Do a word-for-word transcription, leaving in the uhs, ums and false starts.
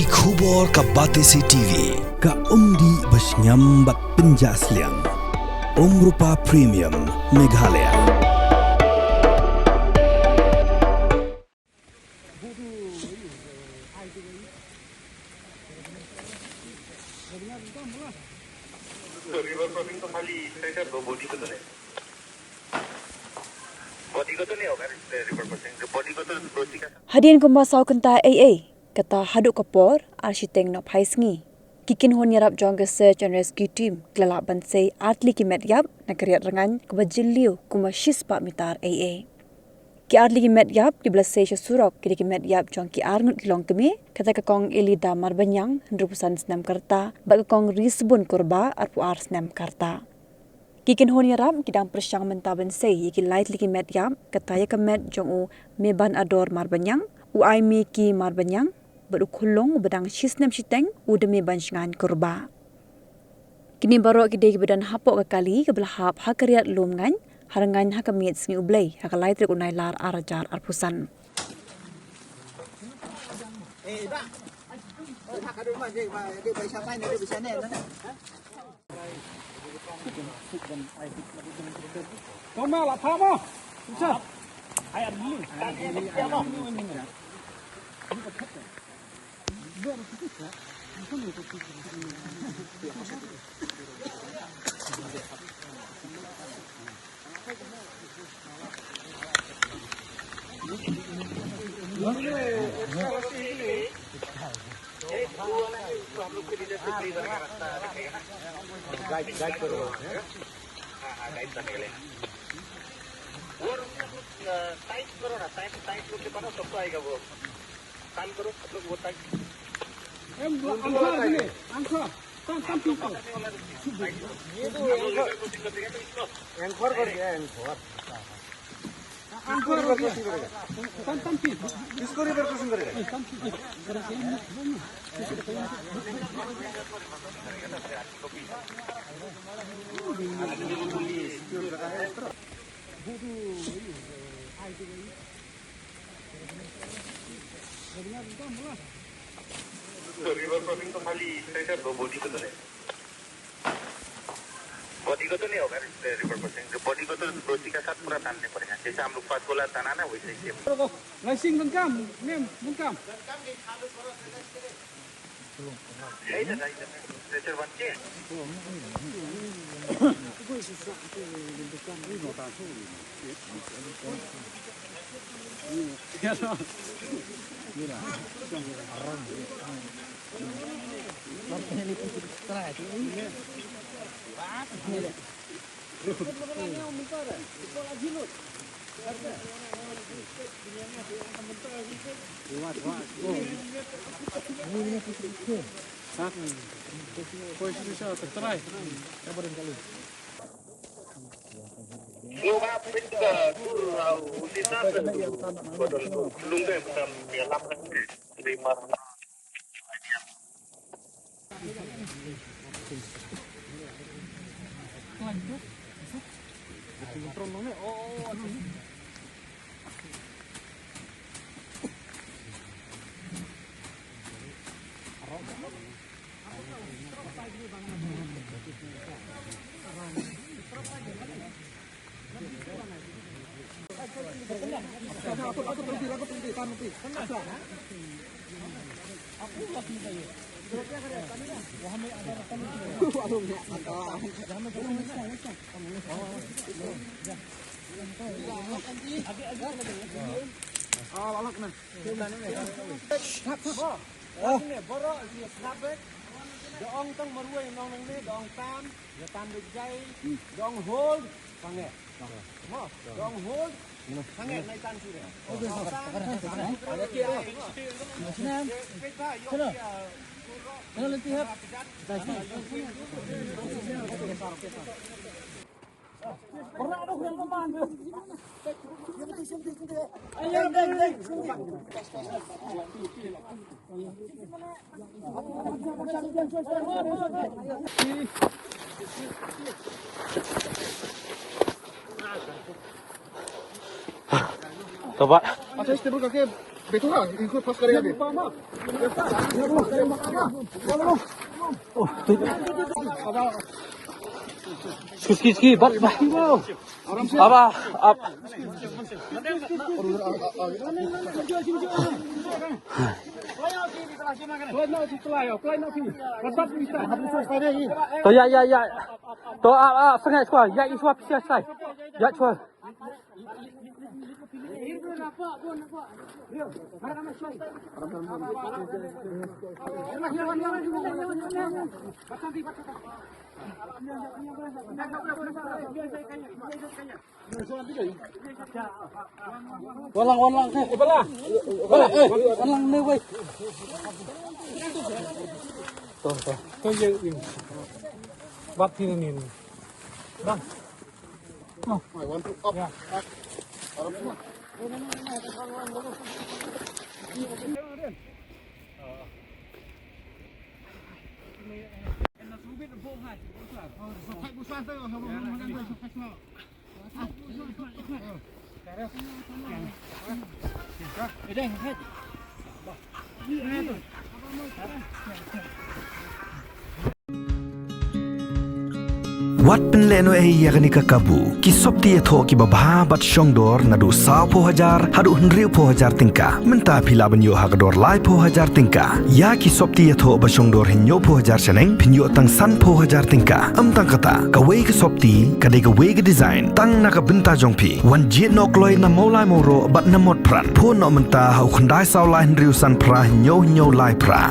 Ki khubor ka Batesi T V, ka umdih ba shngiam bad pynjah sliang. Umrupa Premium, Meghalaya. Hadien kumba saw kynta eiei, kata haduh ka por ar shiteng nohphai sngi, ki kynhun ïarap jong ka Search and Rescue Team ki la lah ban sei ar tylli ki met ïap na ka riat rngaiñ kaba jylliew kumba shispah mitar eiei. Ki ar tylli ki met ïap kiba la sei sha surok ki dei ki met ïap jong ki ar ngut ki longkmie, kata ka kong Elida Marbaniang, hynriewphew san snem ka rta, bad ka kong Risbun Kurbah, arphew ar snem ka rta. Ki kynhun ïarap ki dang pyrshang mynta ban sei ïa ki lai tylli ki met ïap, kata ïa ka met jong u Mebanador Marbaniang, u Aimeki Marbaniang, bad u Khulung uba dang shisnem shiteng, u Dame Banshngaiñ Kurbah. Kine baroh ki dei kiba don hapoh ka kali kaba la hap ha ka riat lum ngaiñ, ha rngaiñ ha ka miet Sngi U Blei, ha ka lai tarik u Nailar ar hajar arphew san. गाइड, गाइड करो। हाँ, हाँ, गाइड करने के लिए। वो टाइट करो ना, टाइट, टाइट करके पकड़ो, सबको आएगा वो। काम करो, आप लोग वो टाइट। Em, dua, angkor sini, angkor. Tam, tam, pintu. ये तो एंकर, एंकर कर दिया, एंकर। Angkor कर दिया। Tam, tam, pintu। इसको रिवर क्रॉसिंग करेगा। तो रिवर क्रॉसिंग तो खाली स्ट्रेचर दो बॉडी को तो नहीं, बॉडी को तो नहीं होगा रिवर क्रॉसिंग, तो बॉडी को तो दोषी का साथ पूरा तानने पड़ेगा। जैसे हम लोग पास वाला ताना ना, वैसे ही सेम। Laising dengkam, nem dengkam. Ah, lalak na. Mo, ne, boro, si snap bek. Da ong tang marwei nong nang ne, da ong tam, da tam da jai, da ong hold, sange. Mo, da ong hold, sange, nai tan sure. Hello, let's see. Coba. अच्छा, इस टेबल करके बैठो ना, इनको पास करेगा भी। Suski, suski, bat, bat. Aba, ab. To, ya, ya, ya. To, ab, ab, sengek shuwa, ya, shuwa, pisa, shuwa. Ya, shuwa. Wan lang, wan lang, eh, bala. Bala, eh, wan lang, ne, wei. To, to. To, ye, ye. Bat sini, ni, ni. Bang. Oh. Ya. Wat pynlehnohei ïa kane ka kabu. Ki sopti ïathoh kiba bha bad shongdor naduh sawphew hajar haduh hynriewphew hajar tyngka. Mynta phi lah ban ïoh ha ka dor laiphew hajar tyngka. Ïa ki sopti ïathoh ba shongdor hynñiewphew hajar shaneng, phin ïoh tang sanphew hajar tyngka. Ym tang kata, kawei ka sopti ka dei kawei ka design tang na ka bynta jong phi. Wan jied noh kloi na Mawlai Mawroh bad na Motphran. Phone noh mynta ha u khyndai saw lai hynriew san phra hynñiew hynñiew lai phra.